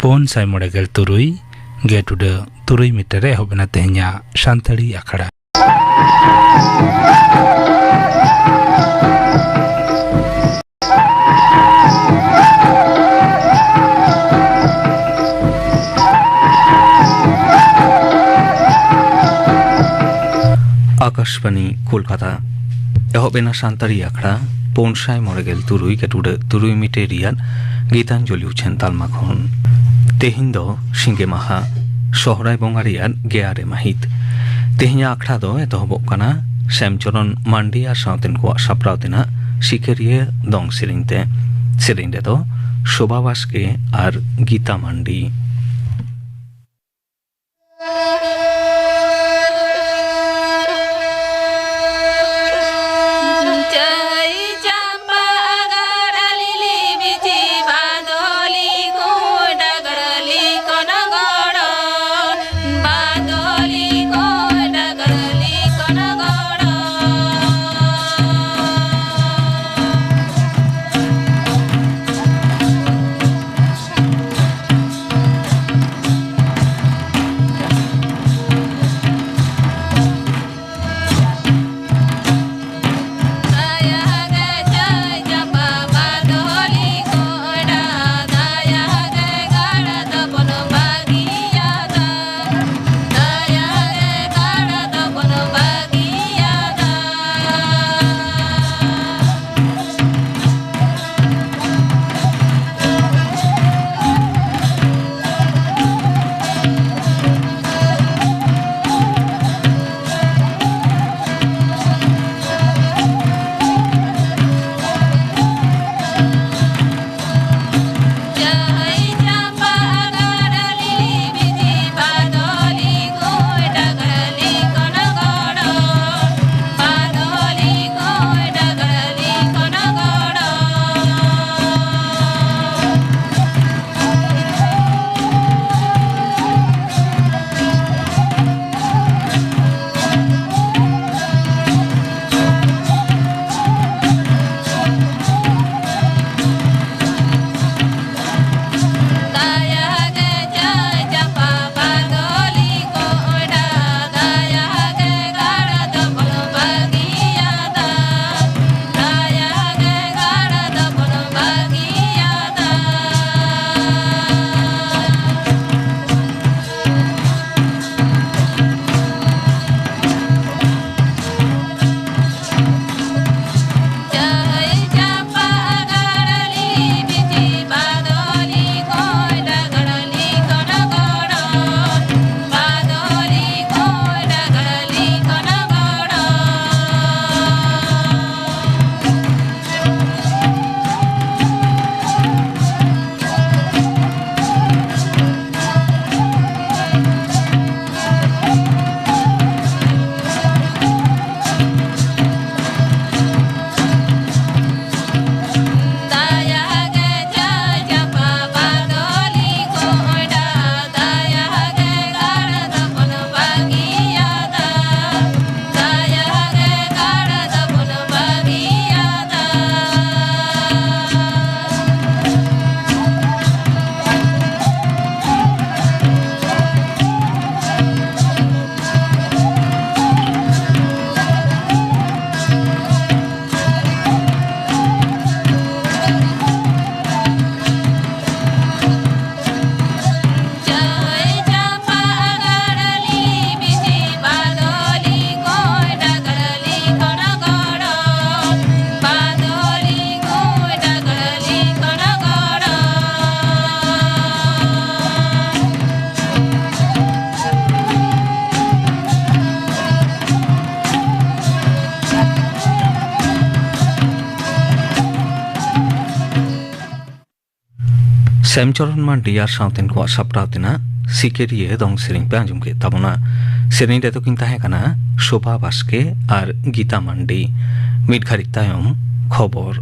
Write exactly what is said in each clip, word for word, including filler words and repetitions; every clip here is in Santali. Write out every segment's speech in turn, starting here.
ᱯᱩᱱ ᱥᱟᱭ ᱢᱚᱬᱮ ᱜᱮᱞ ᱛᱩᱨᱩᱭ ᱜᱮ ᱴᱩᱰᱟᱹᱜ ᱛᱩᱨᱩᱭ ᱢᱤᱴᱟᱨ ᱨᱮ ᱮᱦᱚᱵ ᱮᱱᱟ ᱛᱮᱦᱮᱧᱟᱜ ᱥᱟᱱᱛᱟᱲᱤ ᱟᱠᱷᱲᱟ᱾ ᱟᱠᱟᱥᱵᱟᱱᱤ ᱠᱳᱞᱠᱟᱛᱟ᱾ ᱮᱦᱚᱵ ᱮᱱᱟ ᱥᱟᱱᱛᱟᱲᱤ ᱟᱠᱷᱲᱟ ᱯᱩᱱ ᱥᱟᱭ ᱢᱚᱬᱮ ᱜᱮᱞ ᱛᱩᱨᱩᱭ ᱜᱮ ᱴᱩᱰᱟᱹᱜ ᱛᱩᱨᱩᱭ ᱢᱤᱴᱟᱨ ᱨᱮᱭᱟᱜ ᱜᱤᱛᱟᱧᱡᱚᱞᱤ ᱩᱪᱷᱟᱹᱱ ᱛᱟᱞᱢᱟ ᱠᱷᱚᱱ᱾ ᱛᱮᱦᱮᱧ ᱫᱚ ᱥᱤᱸᱜᱮ ᱢᱟᱦᱟ, ᱥᱚᱦᱨᱟᱭ ᱵᱚᱸᱜᱟ ᱨᱮᱭᱟᱜ ᱜᱮᱞ ᱟᱨᱮ ᱢᱟᱹᱦᱤᱛ᱾ ᱛᱮᱦᱮᱧᱟᱜ ᱟᱠᱷᱲᱟ ᱫᱚ ᱮᱛᱚᱦᱚᱵᱚᱜ ᱠᱟᱱᱟ ᱥᱮᱢᱪᱚᱨᱚᱱ ᱢᱟᱱᱰᱤ ᱟᱨ ᱥᱟᱶᱛᱮᱱ ᱠᱚᱣᱟᱜ ᱥᱟᱯᱲᱟᱣ ᱛᱮᱱᱟᱜ ᱥᱤᱠᱟᱹᱨᱤᱭᱟᱹ ᱫᱚᱝ ᱥᱮᱨᱮᱧ ᱛᱮ᱾ ᱥᱮᱨᱮᱧ ᱨᱮᱫᱚ ᱥᱳᱵᱷᱟ ᱵᱟᱥᱠᱮ ᱟᱨ ᱜᱤᱛᱟ ᱢᱟᱱᱰᱤ᱾ ᱥᱮᱢᱪᱚᱨᱚᱱ ᱢᱟᱱᱰᱤ ᱟᱨ ᱥᱟᱶᱛᱮᱱ ᱠᱚᱣᱟᱜ ᱥᱟᱯᱲᱟᱣ ᱛᱮᱱᱟᱜ ᱥᱤᱠᱟᱹᱨᱤᱭᱟᱹ ᱫᱚᱝ ᱥᱮᱨᱮᱧ ᱯᱮ ᱟᱸᱡᱚᱢ ᱠᱮᱫ ᱛᱟᱵᱚᱱᱟ᱾ ᱥᱮᱨᱮᱧ ᱨᱮᱫᱚ ᱠᱤᱱ ᱛᱟᱦᱮᱸ ᱠᱟᱱᱟ ᱥᱳᱵᱷᱟ ᱵᱟᱥᱠᱮ ᱟᱨ ᱜᱤᱛᱟ ᱢᱟᱱᱰᱤ᱾ ᱢᱤᱫ ᱜᱷᱟᱹᱲᱤᱡ ᱛᱟᱭᱚᱢ ᱠᱷᱚᱵᱚᱨ᱾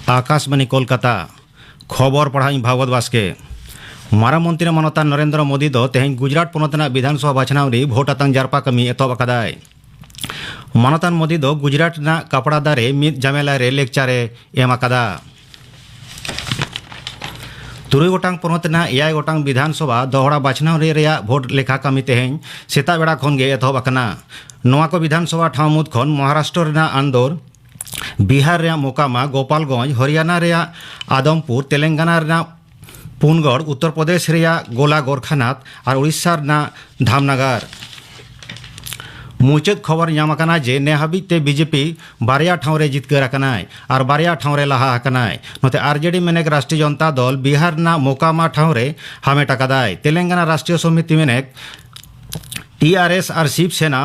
ᱟᱠᱟᱥᱵᱟᱱᱤ ᱠᱳᱞᱠᱟᱛᱟ, ᱠᱷᱚᱵᱚᱨ ᱯᱟᱲᱦᱟᱣᱤᱡ ᱵᱷᱟᱜᱚᱵᱚᱛ ᱵᱟᱥᱠᱮ᱾ ᱢᱟᱨᱟᱝ ᱢᱚᱱᱛᱨᱤ ᱢᱟᱱᱚᱛᱟᱱ ᱱᱚᱨᱮᱱᱫᱨᱚ ᱢᱳᱫᱤ ᱫᱚ ᱛᱮᱦᱮᱧ ᱜᱩᱡᱽᱨᱟᱴ ᱯᱚᱱᱚᱛ ᱨᱮᱱᱟᱜ ᱵᱤᱫᱷᱟᱱ ᱥᱚᱵᱷᱟ ᱵᱟᱪᱷᱱᱟᱣ ᱨᱮ ᱵᱷᱳᱴ ᱟᱛᱟᱝ ᱡᱟᱨᱯᱟ ᱠᱟᱹᱢᱤ ᱮᱛᱚᱦᱚᱵ ᱟᱠᱟᱫᱟᱭ᱾ ᱢᱟᱱᱚᱛᱟᱱ ᱢᱳᱫᱤ ᱫᱚ ᱜᱩᱡᱽᱨᱟᱴ ᱨᱮᱱᱟᱜ ᱠᱟᱯᱲᱟ ᱫᱟᱨᱮ ᱢᱤᱫ ᱡᱟᱢᱮᱞᱟ ᱨᱮ ᱞᱮᱠᱪᱟᱨ ᱮ ᱮᱢ ᱟᱠᱟᱫᱟ᱾ ᱛᱩᱨᱩᱭ ᱜᱚᱴᱟᱝ ᱯᱚᱱᱚᱛ ᱨᱮᱱᱟᱜ ᱮᱭᱟᱭ ᱜᱚᱴᱟᱝ ᱵᱤᱫᱷᱟᱱ ᱥᱚᱵᱷᱟ ᱫᱚᱦᱲᱟ ᱵᱟᱪᱷᱱᱟᱣ ᱨᱮ ᱨᱮᱭᱟᱜ ᱵᱷᱳᱴ ᱞᱮᱠᱷᱟ ᱠᱟᱹᱢᱤ ᱛᱮᱦᱮᱧ ᱥᱮᱛᱟᱜ ᱵᱮᱲᱟ ᱠᱷᱚᱱ ᱜᱮ ᱮᱛᱚᱦᱚᱵ ᱟᱠᱟᱱᱟ᱾ ᱱᱚᱣᱟ ᱠᱚ ᱵᱤᱫᱷᱟᱱ ᱥᱚᱵᱷᱟ ᱴᱷᱟᱶ ᱢᱩᱫᱽ ᱠᱷᱚᱱ ᱢᱚᱦᱟᱨᱟᱥᱴᱨᱚ ᱨᱮᱱᱟᱜ ᱟᱱᱫᱳᱨ, ᱵᱤᱦᱟᱨ ᱨᱮᱭᱟᱜ ᱢᱳᱠᱟᱢᱟ, ᱜᱳᱯᱟᱞᱜᱚᱸᱡᱽ, ᱦᱚᱨᱤᱭᱟᱱᱟ ᱨᱮᱭᱟᱜ ᱟᱫᱚᱢᱯᱩᱨ, ᱛᱮᱞᱮᱝᱜᱟᱱᱟ ᱨᱮᱱᱟᱜ ᱯᱩᱱᱜᱚᱲ, ᱩᱛᱛᱚᱨ ᱯᱨᱚᱫᱮᱥ ᱨᱮᱭᱟᱜ ᱜᱳᱞᱟ ᱜᱳᱨᱠᱷᱟᱱᱟᱛᱷ ᱟᱨ ᱩᱲᱤᱥᱥᱟ ᱨᱮᱱᱟᱜ ᱫᱷᱟᱢᱱᱟᱜᱟᱨ᱾ ᱢᱩᱪᱟᱹᱫ ᱠᱷᱚᱵᱚᱨ ᱧᱟᱢ ᱟᱠᱟᱱᱟ ᱡᱮ ᱱᱮ ᱦᱟᱹᱵᱤᱡ ᱛᱮ ᱵᱤᱡᱮᱯᱤ ᱵᱟᱨᱭᱟ ᱴᱷᱟᱶ ᱨᱮ ᱡᱤᱛᱠᱟᱹᱨ ᱟᱠᱟᱱᱟᱭ ᱟᱨ ᱵᱟᱨᱭᱟ ᱴᱷᱟᱶ ᱨᱮ ᱞᱟᱦᱟ ᱟᱠᱟᱱᱟᱭ᱾ ᱱᱚᱛᱮ ᱟᱨᱡᱮᱰᱤ ᱢᱮᱱᱮᱠ ᱨᱟᱥᱴᱨᱤᱭᱚ ᱡᱚᱱᱛᱟ ᱫᱚᱞ ᱵᱤᱦᱟᱨ ᱨᱮᱱᱟᱜ ᱢᱳᱠᱟᱢᱟ ᱴᱷᱟᱶ ᱨᱮ ᱦᱟᱢᱮᱴ ᱟᱠᱟᱫᱟᱭ᱾ ᱛᱮᱞᱮᱝᱜᱟᱱᱟ ᱨᱟᱥᱴᱨᱤᱭᱚ ᱥᱚᱢᱤᱛᱤ ᱢᱮᱱᱮᱠ, ᱴᱤ ᱟᱨ ᱮᱥ ᱟᱨ ᱥᱤᱵ ᱥᱮᱱᱟ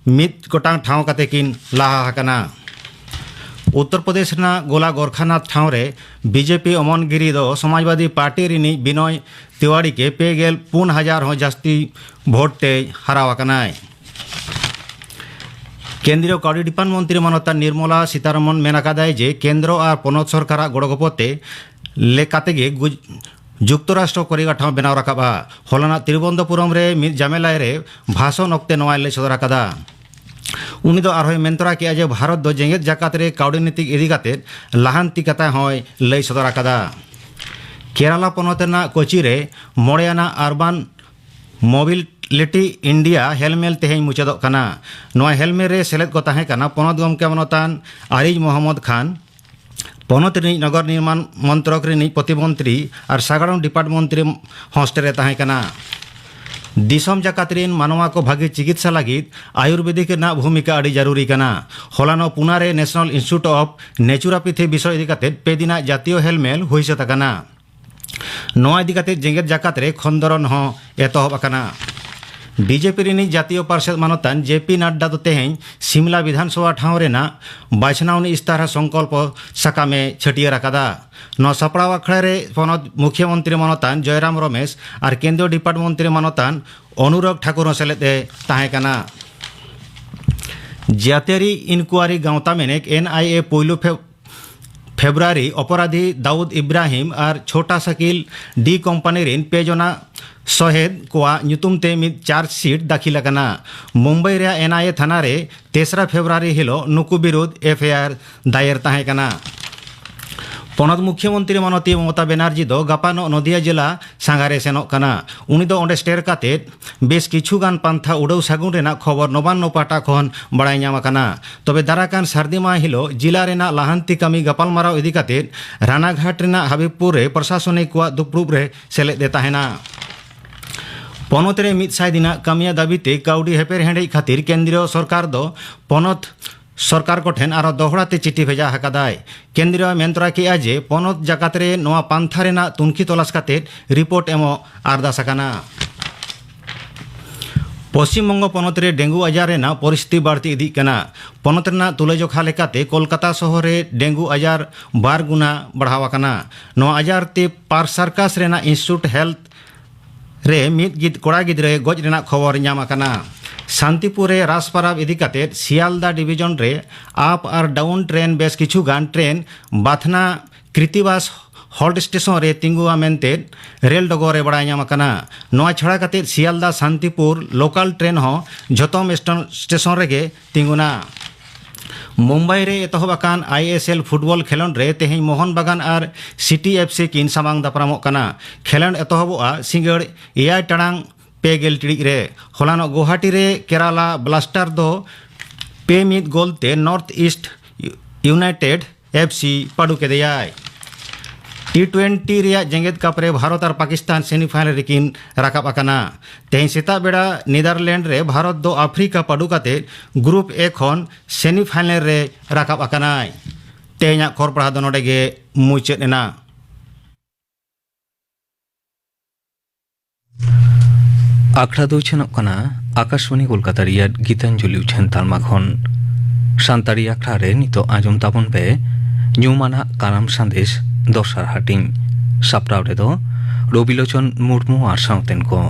ᱢᱤᱫ ᱜᱚᱴᱟᱝ ᱴᱷᱟᱶ ᱠᱟᱛᱮ ᱠᱤᱱ ᱞᱟᱦᱟ ᱟᱠᱟᱱᱟ᱾ ᱩᱛᱛᱚᱨ ᱯᱨᱚᱫᱮᱥ ᱨᱮᱱᱟᱜ ᱜᱳᱞᱟ ᱜᱳᱨᱠᱷᱟᱱᱟᱛᱷ ᱴᱷᱟᱶ ᱨᱮ ᱵᱤᱡᱮᱯᱤ ᱚᱢᱚᱱ ᱜᱤᱨᱤ ᱫᱚ ᱥᱚᱢᱟᱡᱽᱵᱟᱫᱤ ᱯᱟᱨᱴᱤ ᱨᱤᱱᱤᱡ ᱵᱤᱱᱚᱭ ᱛᱤᱣᱟᱲᱤ ᱠᱮ ᱯᱮ ᱜᱮᱞ ᱯᱩᱱ ᱦᱟᱡᱟᱨ ᱦᱚᱸ ᱡᱟᱹᱥᱛᱤ ᱵᱷᱳᱴ ᱛᱮᱭ ᱦᱟᱨᱟᱣ ᱟᱠᱟᱱᱟᱭ᱾ ᱠᱮᱱᱫᱨᱤᱭᱚ ᱠᱟᱹᱣᱰᱤ ᱰᱤᱯᱟᱨᱴ ᱢᱚᱱᱛᱨᱤ ᱢᱟᱱᱚᱛᱟᱱ ᱱᱤᱨᱢᱚᱞᱟ ᱥᱤᱛᱟᱨᱚᱢᱚᱱ ᱢᱮᱱ ᱟᱠᱟᱫᱟᱭ ᱡᱮ ᱠᱮᱱᱫᱨᱚ ᱟᱨ ᱯᱚᱱᱚᱛ ᱥᱚᱨᱠᱟᱨᱟᱜ ᱜᱚᱲᱚ ᱜᱚᱯᱚᱲ ᱛᱮ ᱞᱮᱠᱟᱛᱮ ᱜᱮ ᱜᱩᱡ-, ᱡᱩᱠᱛᱚᱨᱟᱥᱴᱨᱚ ᱠᱚᱨᱤᱜᱟᱴᱷᱟᱢ ᱵᱮᱱᱟᱣ ᱨᱟᱠᱟᱵᱼᱟ᱾ ᱦᱚᱞᱟᱱᱟᱜ ᱛᱤᱨᱩᱵᱚᱱᱛᱚᱯᱩᱨᱚᱢ ᱨᱮ ᱢᱤᱫ ᱡᱟᱢᱮᱞᱟᱭ ᱨᱮ ᱵᱷᱟᱥᱚᱱ ᱚᱠᱛᱮ ᱱᱚᱣᱟᱭ ᱞᱟᱹᱭ ᱥᱚᱫᱚᱨ ᱟᱠᱟᱫᱟ᱾ ᱩᱱᱤ ᱫᱚ ᱟᱨᱦᱚᱸᱭ ᱢᱮᱱ ᱛᱚᱨᱟ ᱠᱮᱫᱼᱟ ᱡᱮ ᱵᱷᱟᱨᱚᱛ ᱫᱚ ᱡᱮᱜᱮᱛ ᱡᱟᱠᱟᱛ ᱨᱮ ᱠᱟᱹᱣᱰᱤ ᱱᱤᱛᱤ ᱤᱫᱤ ᱠᱟᱛᱮ ᱞᱟᱦᱟᱱᱛᱤ ᱠᱟᱛᱷᱟ ᱦᱚᱸᱭ ᱞᱟᱹᱭ ᱥᱚᱫᱚᱨ ᱟᱠᱟᱫᱟ᱾ ᱠᱮᱨᱟᱞᱟ ᱯᱚᱱᱚᱛ ᱨᱮᱱᱟᱜ ᱠᱳᱪᱤ ᱨᱮ ᱢᱚᱬᱮᱭᱟᱱᱟᱜ ᱟᱨᱵᱟᱱ ᱢᱳᱵᱤᱞᱤᱴᱤ ᱤᱱᱰᱤᱭᱟ ᱦᱮᱞᱢᱮᱞ ᱛᱮᱦᱮᱧ ᱢᱩᱪᱟᱹᱫᱚᱜ ᱠᱟᱱᱟ᱾ ᱱᱚᱣᱟ ᱦᱮᱞᱢᱮᱞ ᱨᱮ ᱥᱮᱞᱮᱫ ᱠᱚ ᱛᱟᱦᱮᱸ ᱠᱟᱱᱟ ᱯᱚᱱᱚᱛ ᱜᱚᱢᱠᱮ ᱢᱟᱱᱚᱛᱟᱱ ᱟᱨᱤᱡ ᱢᱚᱦᱚᱢᱢᱚᱫᱽ ᱠᱷᱟᱱ, ᱯᱚᱱᱚᱛ ᱨᱤᱱᱤᱡ ᱱᱚᱜᱚᱨ ᱱᱤᱨᱢᱟᱱ ᱢᱚᱱᱛᱨᱚᱠ ᱨᱤᱱᱤᱡ ᱯᱨᱚᱛᱤᱢᱚᱱᱛᱨᱤ ᱟᱨ ᱥᱟᱜᱟᱲᱚᱢ ᱰᱤᱯᱟᱨᱴ ᱢᱚᱱᱛᱨᱤ ᱦᱚᱥᱴᱮᱞ ᱨᱮ ᱛᱟᱦᱮᱸ ᱠᱟᱱᱟ᱾ ᱫᱤᱥᱚᱢ ᱡᱟᱠᱟᱛ ᱨᱤᱱ ᱢᱟᱱᱣᱟ ᱠᱚ ᱵᱷᱟᱹᱜᱤ ᱪᱤᱠᱤᱛᱥᱟ ᱞᱟᱹᱜᱤᱫ ᱟᱭᱩᱨᱵᱮᱫᱤᱠ ᱨᱮᱱᱟᱜ ᱵᱷᱩᱢᱤᱠᱟ ᱟᱹᱰᱤ ᱡᱟᱹᱨᱩᱨᱤ ᱠᱟᱱᱟ᱾ ᱦᱚᱞᱟᱱᱚᱜ ᱯᱩᱱᱟ ᱨᱮ National Institute of Naturopathy ᱵᱤᱥᱚᱭ ᱤᱫᱤ ᱠᱟᱛᱮ ᱯᱮ ᱫᱤᱱᱟᱜ ᱡᱟᱛᱤᱭᱚ ᱦᱮᱞᱢᱮᱞ ᱦᱩᱭ ᱥᱟᱹᱛ ᱟᱠᱟᱱᱟ᱾ ᱱᱚᱣᱟ ᱤᱫᱤ ᱠᱟᱛᱮ ᱡᱮᱜᱮᱛ ᱡᱟᱠᱟᱛ ᱨᱮ ᱠᱷᱚᱸᱫᱽᱨᱚᱱ ᱦᱚᱸ ᱮᱛᱚᱦᱚᱵ ᱟᱠᱟᱱᱟ᱾ ᱵᱤᱡᱮᱯᱤ ᱨᱤᱱᱤᱡ ᱡᱟᱛᱤᱭᱚ ᱯᱟᱨᱥᱮᱛ ᱢᱟᱱᱚᱛᱟᱱ ᱡᱮ ᱯᱤ ᱱᱟᱰᱰᱟ ᱫᱚ ᱛᱮᱦᱮᱧ ᱥᱤᱢᱞᱟ ᱵᱤᱫᱷᱟᱱ ᱥᱚᱵᱷᱟ ᱴᱷᱟᱶ ᱨᱮᱱᱟᱜ ᱵᱟᱪᱷᱱᱟᱣᱱᱤ ᱤᱥᱛᱟᱨᱟ ᱥᱚᱝᱠᱚᱞᱯᱚ ᱥᱟᱠᱟᱢ ᱮ ᱪᱷᱟᱹᱴᱭᱟᱹᱨ ᱟᱠᱟᱫᱟ᱾ ᱱᱚᱣᱟ ᱥᱟᱯᱲᱟᱣ ᱟᱠᱷᱲᱟ ᱨᱮ ᱯᱚᱱᱚᱛ ᱢᱩᱠᱷᱭᱚᱢᱚᱱᱛᱨᱤ ᱢᱟᱱᱚᱛᱟᱱ ᱡᱚᱭᱨᱟᱢ ᱨᱚᱢᱮᱥ ᱟᱨ ᱠᱮᱱᱫᱨᱤᱭᱚ ᱰᱤᱯᱟᱨᱴ ᱢᱚᱱᱛᱨᱤ ᱢᱟᱱᱚᱛᱟᱱ ᱚᱱᱩᱨᱟᱜᱽ ᱴᱷᱟᱠᱩᱨ ᱦᱚᱸ ᱥᱮᱞᱮᱫ ᱮ ᱛᱟᱦᱮᱸ ᱠᱟᱱᱟ᱾ ᱡᱟᱹᱛᱤᱭᱟᱹᱨᱤ ᱤᱱᱠᱩᱣᱟᱨᱤ ᱜᱟᱶᱛᱟ ᱢᱮᱱᱮᱠ ᱮᱱ ᱟᱭ ᱮ ᱯᱩᱭᱞᱩ ᱯᱷᱮᱵ-, ᱯᱷᱮᱵᱽᱨᱩᱣᱟᱨᱤ ᱚᱯᱚᱨᱟᱫᱷᱤ ᱫᱟᱣᱩᱫ ᱤᱵᱨᱟᱦᱤᱢ ᱟᱨ ᱪᱷᱳᱴᱟ ᱥᱟᱠᱤᱞ ᱰᱤ ᱠᱚᱢᱯᱟᱱᱤ ᱨᱤᱱ ᱯᱮ ᱡᱚᱱᱟ ᱥᱚᱦᱮᱫ ᱠᱚᱣᱟᱜ ᱧᱩᱛᱩᱢ ᱛᱮ ᱢᱤᱫ ᱪᱟᱨᱡᱽ ᱥᱤᱴ ᱫᱟᱹᱠᱷᱤᱞ ᱟᱠᱟᱱᱟ᱾ ᱢᱩᱢᱵᱟᱭ ᱨᱮᱭᱟᱜ ᱮᱱ ᱟᱭ ᱮ ᱛᱷᱟᱱᱟ ᱨᱮ ᱛᱮᱥᱨᱟ ᱯᱷᱮᱵᱽᱨᱩᱣᱟᱨᱤ ᱦᱤᱞᱚᱜ ᱱᱩᱠᱩ ᱵᱤᱨᱩᱫᱷ ᱮᱯᱷ ᱟᱭ ᱟᱨ ᱫᱟᱭᱮᱨ ᱛᱟᱦᱮᱸ ᱠᱟᱱᱟ᱾ ᱯᱚᱱᱚᱛ ᱢᱩᱠᱷᱭᱚᱢᱚᱱᱛᱨᱤ ᱢᱚᱱᱚᱛᱤ ᱢᱚᱢᱚᱛᱟ ᱵᱮᱱᱟᱨᱡᱤ ᱫᱚ ᱜᱟᱯᱟ ᱱᱚᱜ ᱱᱚᱫᱤᱭᱟ ᱡᱮᱞᱟ ᱥᱟᱸᱜᱷᱟᱨᱮ ᱥᱮᱱᱚᱜ ᱠᱟᱱᱟ᱾ ᱩᱱᱤ ᱫᱚ ᱚᱸᱰᱮ ᱥᱮᱴᱮᱨ ᱠᱟᱛᱮ ᱵᱮᱥ ᱠᱤᱪᱷᱩ ᱜᱟᱱ ᱯᱟᱱᱛᱷᱟ ᱩᱰᱟᱹᱣ ᱥᱟᱹᱜᱩᱱ ᱨᱮᱱᱟᱜ ᱠᱷᱚᱵᱚᱨ ᱱᱚᱵᱟᱱᱱᱚ ᱯᱟᱦᱴᱟ ᱠᱷᱚᱱ ᱵᱟᱲᱟᱭ ᱧᱟᱢ ᱟᱠᱟᱱᱟ᱾ ᱛᱚᱵᱮ ᱫᱟᱨᱟᱠᱟᱱ ᱥᱟᱹᱨᱫᱤ ᱢᱟᱦᱟ ᱦᱤᱞᱚᱜ ᱡᱤᱞᱟ ᱨᱮᱱᱟᱜ ᱞᱟᱦᱟᱱᱛᱤ ᱠᱟᱹᱢᱤ ᱜᱟᱯᱟᱞᱢᱟᱨᱟᱣ ᱤᱫᱤ ᱠᱟᱛᱮ ᱨᱟᱱᱟᱜᱷᱟᱴ ᱨᱮᱱᱟᱜ ᱦᱟᱵᱤᱵᱽᱯᱩᱨ ᱨᱮ ᱯᱨᱚᱥᱟᱥᱚᱱᱤᱠ ᱠᱚᱣᱟᱜ ᱫᱩᱯᱲᱩᱵ ᱨᱮ ᱥᱮᱞᱮᱫ ᱮ ᱛᱟᱦᱮᱱᱟ᱾ ᱯᱚᱱᱚᱛ ᱨᱮ ᱢᱤᱫ ᱥᱟᱭ ᱫᱤᱱᱟᱜ ᱠᱟᱹᱢᱤᱭᱟᱹ ᱫᱟᱹᱵᱤ ᱛᱮ ᱠᱟᱹᱣᱰᱤ ᱦᱮᱯᱮᱨ ᱦᱮᱸᱰᱮᱡ ᱠᱷᱟᱹᱛᱤᱨ ᱠᱮᱱᱫᱨᱤᱭᱚ ᱥᱚᱨᱠᱟᱨ ᱫᱚ ᱯᱚᱱᱚᱛ ᱥᱚᱨᱠᱟᱨ ᱠᱚᱴᱷᱮᱱ ᱟᱨᱦᱚᱸ ᱫᱚᱦᱲᱟ ᱛᱮ ᱪᱤᱴᱷᱤ ᱵᱷᱮᱡᱟ ᱟᱠᱟᱫᱟᱭ᱾ ᱠᱮᱱᱫᱨᱤᱭᱚ ᱢᱮᱱ ᱛᱚᱨᱟ ᱠᱮᱫᱼᱟ ᱡᱮ ᱯᱚᱱᱚᱛ ᱡᱟᱠᱟᱛ ᱨᱮ ᱱᱚᱣᱟ ᱯᱟᱱᱛᱷᱟ ᱨᱮᱱᱟᱜ ᱛᱩᱱᱠᱷᱤ ᱛᱚᱞᱟᱥ ᱠᱟᱛᱮ ᱨᱤᱯᱳᱨᱴ ᱮᱢᱚᱜ ᱟᱨᱫᱟᱥ ᱟᱠᱟᱱᱟ᱾ ᱯᱚᱥᱪᱤᱢ ᱵᱚᱝᱜᱚ ᱯᱚᱱᱚᱛ ᱨᱮ ᱰᱮᱝᱜᱩ ᱟᱡᱟᱨ ᱨᱮᱱᱟᱜ ᱯᱚᱨᱤᱥᱛᱷᱤᱛᱤ ᱵᱟᱹᱲᱛᱤ ᱤᱫᱤᱜ ᱠᱟᱱᱟ᱾ ᱯᱚᱱᱚᱛ ᱨᱮᱱᱟᱜ ᱛᱩᱞᱟᱹᱡᱚᱠᱷᱟ ᱞᱮᱠᱟᱛᱮ ᱠᱳᱞᱠᱟᱛᱟ ᱥᱚᱦᱚᱨ ᱨᱮ ᱰᱮᱝᱜᱩ ᱟᱡᱟᱨ ᱵᱟᱨ ᱜᱩᱱᱟ ᱵᱟᱲᱦᱟᱣ ᱟᱠᱟᱱᱟ᱾ ᱱᱚᱣᱟ ᱟᱡᱟᱨ ᱛᱮ ᱯᱟᱨ ᱥᱟᱨᱠᱟᱥ ᱨᱮᱱᱟᱜ ᱤᱱᱥᱴᱤᱴᱭᱩᱴ ᱦᱮᱞᱛᱷ ᱨᱮ ᱢᱤᱫ ᱜᱤᱫ-, ᱠᱚᱲᱟ ᱜᱤᱫᱽᱨᱟᱹ ᱜᱚᱡ ᱨᱮᱱᱟᱜ ᱠᱷᱚᱵᱚᱨ ᱧᱟᱢ ᱟᱠᱟᱱᱟ᱾ ᱥᱟᱱᱛᱤᱯᱩᱨ ᱨᱮ ᱨᱟᱥ ᱯᱟᱨᱟᱵᱽ ᱤᱫᱤ ᱠᱟᱛᱮ ᱥᱤᱭᱟᱞᱫᱟ ᱰᱤᱵᱤᱡᱚᱱ ᱨᱮ ᱟᱯ ᱟᱨ ᱰᱟᱣᱩᱱ ᱴᱨᱮᱱ ᱵᱮᱥ ᱠᱤᱪᱷᱩ ᱜᱟᱱ ᱴᱨᱮᱱ ᱵᱟᱛᱷᱱᱟ ᱠᱨᱤᱛᱤᱵᱟᱥ ᱦᱚᱞᱴ ᱥᱴᱮᱥᱚᱱ ᱨᱮ ᱛᱤᱸᱜᱩᱣᱟ ᱢᱮᱱᱛᱮ ᱨᱮᱞ ᱰᱚᱜᱚᱨ ᱨᱮ ᱵᱟᱲᱟᱭ ᱧᱟᱢ ᱟᱠᱟᱱᱟ᱾ ᱱᱚᱣᱟ ᱪᱷᱟᱲᱟ ᱠᱟᱛᱮ ᱥᱤᱭᱟᱞᱫᱟ ᱥᱟᱱᱛᱤᱯᱩᱨ ᱞᱳᱠᱟᱞ ᱴᱨᱮᱱ ᱦᱚᱸ ᱡᱷᱚᱛᱚᱢ ᱥᱴᱮ-, ᱥᱴᱮᱥᱚᱱ ᱨᱮᱜᱮ ᱛᱤᱸᱜᱩᱱᱟ᱾ ᱢᱩᱢᱵᱟᱭ ᱨᱮ ᱮᱛᱚᱦᱚᱵ ᱟᱠᱟᱱ ᱟᱭ ᱮᱥ ᱮᱞ ᱯᱷᱩᱴᱵᱚᱞ ᱠᱷᱮᱞᱚᱸᱰ ᱨᱮ ᱛᱮᱦᱮᱧ ᱢᱳᱦᱚᱱ ᱵᱟᱜᱟᱱ ᱟᱨ ᱥᱤᱴᱤ ᱮᱯᱷ ᱥᱤ ᱠᱤᱱ ᱥᱟᱢᱟᱝ ᱫᱟᱯᱨᱟᱢᱚᱜ ᱠᱟᱱᱟ᱾ ᱠᱷᱮᱞᱚᱸᱰ ᱮᱛᱚᱦᱚᱵᱚᱜᱼᱟ ᱥᱤᱸᱜᱟᱹᱲ ᱮᱭᱟᱭ ᱴᱟᱲᱟᱝ ᱯᱮ ᱜᱮᱞ ᱴᱤᱲᱤᱡ ᱨᱮ᱾ ᱦᱚᱞᱟᱱᱚᱜ ᱜᱳᱦᱟᱴᱤ ᱨᱮ ᱠᱮᱨᱟᱞᱟ ᱵᱞᱟᱥᱴᱟᱨ ᱫᱚ ᱯᱮ ᱢᱤᱫ ᱜᱳᱞ ᱛᱮ North East United F C ᱯᱟᱹᱰᱩ ᱠᱮᱫᱮᱭᱟᱭ᱾ ᱴᱤ ᱴᱩᱭᱮᱱᱴᱤ ᱨᱮᱭᱟᱜ ᱡᱮᱜᱮᱛ ᱠᱟᱯ ᱨᱮ ᱵᱷᱟᱨᱚᱛ ᱟᱨ ᱯᱟᱠᱤᱥᱛᱟᱱ ᱥᱮᱢᱤᱯᱷᱟᱭᱱᱟᱞ ᱨᱮᱠᱤᱱ ᱨᱟᱠᱟᱵ ᱟᱠᱟᱱᱟ᱾ ᱛᱮᱦᱮᱧ ᱥᱮᱛᱟᱜ ᱵᱮᱲᱟ ᱱᱮᱫᱟᱨᱞᱮᱱᱰ ᱨᱮ ᱵᱷᱟᱨᱚᱛ ᱫᱚ ᱟᱯᱷᱨᱤᱠᱟ ᱯᱟᱹᱰᱩ ᱠᱟᱛᱮ ᱜᱨᱩᱯ ᱮ ᱠᱷᱚᱱ ᱥᱮᱢᱤᱯᱷᱟᱭᱱᱟᱞ ᱨᱮ ᱨᱟᱠᱟᱵ ᱟᱠᱟᱱᱟᱭ᱾ ᱛᱮᱦᱮᱧᱟᱜ ᱠᱷᱚᱵᱚᱨ ᱯᱟᱲᱦᱟᱣ ᱫᱚ ᱱᱚᱰᱮ ᱜᱮ ᱢᱩᱪᱟᱹᱫ ᱮᱱᱟ᱾ ᱟᱠᱷᱲᱟ ᱫᱚ ᱩᱪᱷᱟᱹᱱᱚᱜ ᱠᱟᱱᱟ ᱟᱠᱟᱥᱵᱟᱱᱤ ᱠᱳᱞᱠᱟᱛᱟ ᱨᱮᱭᱟᱜ ᱜᱤᱛᱟᱧᱡᱚᱞᱤ ᱩᱪᱷᱟᱹᱱ ᱛᱟᱞᱢᱟ ᱠᱷᱚᱱ᱾ ᱥᱟᱱᱛᱟᱲᱤ ᱟᱠᱷᱲᱟ ᱨᱮ ᱱᱤᱛᱚᱜ ᱟᱸᱡᱚᱢ ᱛᱟᱵᱚᱱ ᱯᱮ ᱧᱩᱢᱟᱱᱟᱜ ᱠᱟᱨᱟᱢ ᱥᱟᱸᱫᱮᱥ ᱫᱚᱥᱟᱨ ᱦᱟᱹᱴᱤᱧ᱾ ᱥᱟᱯᱲᱟᱣ ᱨᱮᱫᱚ ᱨᱚᱵᱤᱞᱳᱪᱚᱱ ᱢᱩᱨᱢᱩ ᱟᱨ ᱥᱟᱶᱛᱮᱱ ᱠᱚ᱾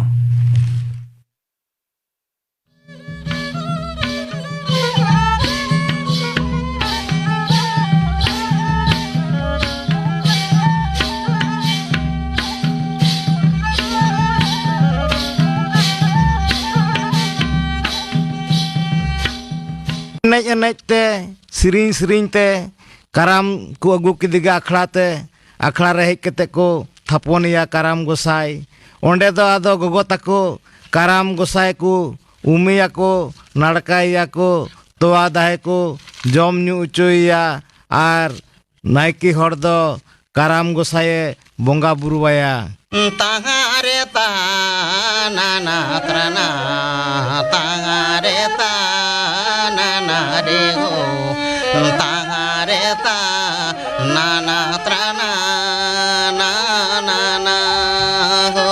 ᱮᱱᱮᱡ ᱮᱱᱮᱡ ᱛᱮ, ᱥᱮᱨᱮᱧ ᱥᱮᱨᱮᱧ ᱛᱮ ᱠᱟᱨᱟᱢ ᱠᱚ ᱟᱹᱜᱩ ᱠᱮᱫᱮ ᱜᱮ ᱟᱠᱷᱲᱟ ᱛᱮ᱾ ᱟᱠᱷᱲᱟ ᱨᱮ ᱦᱮᱡ ᱠᱟᱛᱮ ᱠᱚ ᱛᱷᱟᱯᱚᱱᱮᱭᱟ ᱠᱟᱨᱟᱢ ᱜᱚᱸᱥᱟᱭ᱾ ᱚᱸᱰᱮ ᱫᱚ ᱟᱫᱚ ᱜᱚᱜᱚ ᱛᱟᱠᱚ ᱠᱟᱨᱟᱢ ᱜᱚᱸᱥᱟᱭ ᱠᱚ ᱩᱢᱮᱭᱟᱠᱚ, ᱱᱟᱲᱠᱟᱭᱮᱭᱟ ᱠᱚ, ᱛᱚᱣᱟ ᱫᱟᱦᱮ ᱠᱚ ᱡᱚᱢ ᱧᱩ ᱦᱚᱪᱚᱭᱮᱭᱟ᱾ ᱟᱨ ᱱᱟᱭᱠᱮ ᱦᱚᱲ ᱫᱚ ᱠᱟᱨᱟᱢ ᱜᱚᱸᱥᱟᱭᱮ ᱵᱚᱸᱜᱟ ᱵᱩᱨᱩᱣᱟᱭᱟ᱾ ᱛᱟᱦᱟᱨᱮ ᱛᱟ ᱱᱟᱱᱟ ᱛᱨᱟᱱᱟ, ᱛᱟᱦᱟᱨᱮ ᱛᱟ ᱱᱟᱱᱟ ᱨᱮ ᱦᱳ, ᱛᱟᱦᱟᱨᱮ ᱛᱟ ᱱᱟᱱᱟ ᱛᱨᱟᱱᱟ, ᱱᱟᱱᱟ ᱦᱳ᱾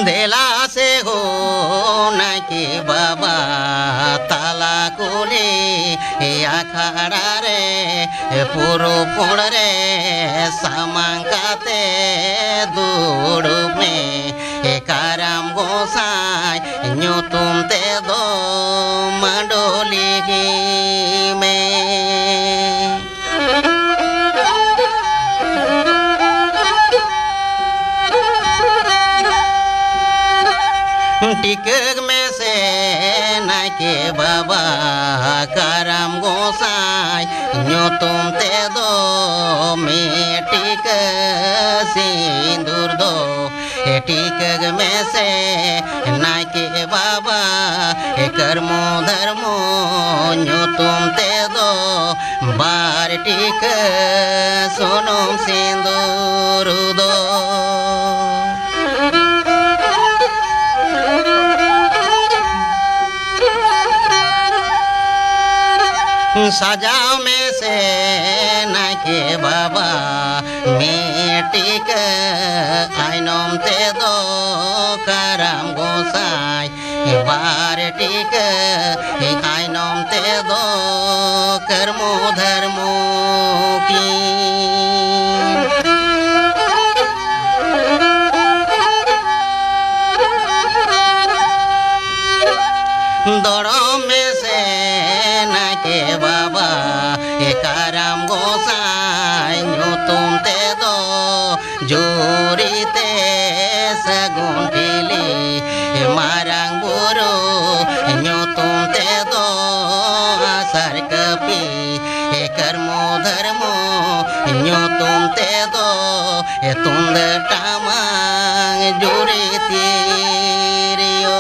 ᱫᱮᱞᱟ ᱥᱮ ᱦᱳ ᱱᱟᱭᱠᱮ ᱵᱟᱵᱟ, ᱛᱟᱞᱟ ᱠᱩᱞᱦᱤ ᱟᱠᱷᱲᱟ ᱨᱮ ᱯᱩᱨᱩᱵ ᱠᱚᱬ ᱨᱮ ᱥᱟᱢᱟᱝ ᱠᱟᱛᱮ ᱫᱩᱲᱩᱵ ᱢᱮ᱾ ᱠᱟᱨᱟᱢ ᱜᱚᱸᱥᱟᱭ ᱧᱩᱛᱩᱢ ᱛᱮᱫᱚ ᱢᱟᱰᱚᱞᱤ ᱢᱮ᱾ ᱴᱤᱠᱟᱹᱜ ᱢᱮᱥᱮ ᱱᱟᱭᱠᱮ ᱵᱟᱵᱟ, ᱠᱟᱨᱟᱢ ᱜᱚᱸᱥᱟᱭ ᱧᱩᱛᱩᱢ ᱛᱮᱫᱚ ᱢᱤᱫ ᱴᱤᱠᱟᱹ ᱥᱤᱸᱫᱩᱨ ᱫᱚ᱾ ᱴᱤᱠᱟᱹᱜ ᱢᱮᱥᱮ ᱱᱟᱭᱠᱮ ᱵᱟᱵᱟ, ᱠᱟᱨᱢᱚ ᱫᱷᱚᱨᱢᱚ ᱧᱩᱛᱩᱢ ᱛᱮᱫᱚ ᱵᱟᱨ ᱴᱤᱠᱟᱹ ᱥᱩᱱᱩᱢ ᱥᱤᱸᱫᱩᱨ ᱫᱚ᱾ ᱥᱟᱡᱟᱣ ᱢᱮᱥᱮ ᱱᱟᱭᱠᱮ ᱵᱟᱵᱟ ᱢᱤᱫ ᱴᱤᱠᱟᱹ, ᱟᱭᱱᱚᱢ ᱛᱮᱫᱚ ᱠᱟᱨᱟᱢ ᱜᱚᱸᱥᱟᱭ, ᱵᱟᱨ ᱴᱤᱠᱟᱹ, ᱟᱭᱱᱚᱢ ᱛᱮᱫᱚ ᱠᱟᱹᱨᱢᱩ ᱫᱷᱟᱹᱨᱢᱩ ᱠᱤᱱ᱾ ᱫᱚᱲᱚᱢ ᱢᱮᱥᱮ ᱱᱟᱭᱠᱮ ᱵᱟᱵᱟ, ᱮ ᱠᱟᱨᱟᱢ ᱜᱚᱸᱥᱟᱭ ᱧᱩᱛᱩᱢ ᱛᱮᱫᱚ ᱡᱩᱨᱤ ᱛᱮ ᱥᱟᱹᱜᱩᱱ ᱴᱷᱤᱞᱤ, ᱮ ᱢᱟᱨᱟᱝ ᱵᱩᱨᱩ ᱧᱩᱛᱩᱢ ᱛᱮᱫᱚ ᱟᱥᱟᱨ ᱠᱟᱹᱯᱤ, ᱮ ᱠᱟᱹᱨᱢᱩ ᱫᱷᱟᱹᱨᱢᱩ ᱧᱩᱛᱩᱢ ᱛᱮᱫᱚ ᱮ ᱛᱩᱢᱫᱟᱹᱜ ᱴᱟᱢᱟᱠ ᱡᱩᱨᱤ ᱛᱤᱨᱭᱳ᱾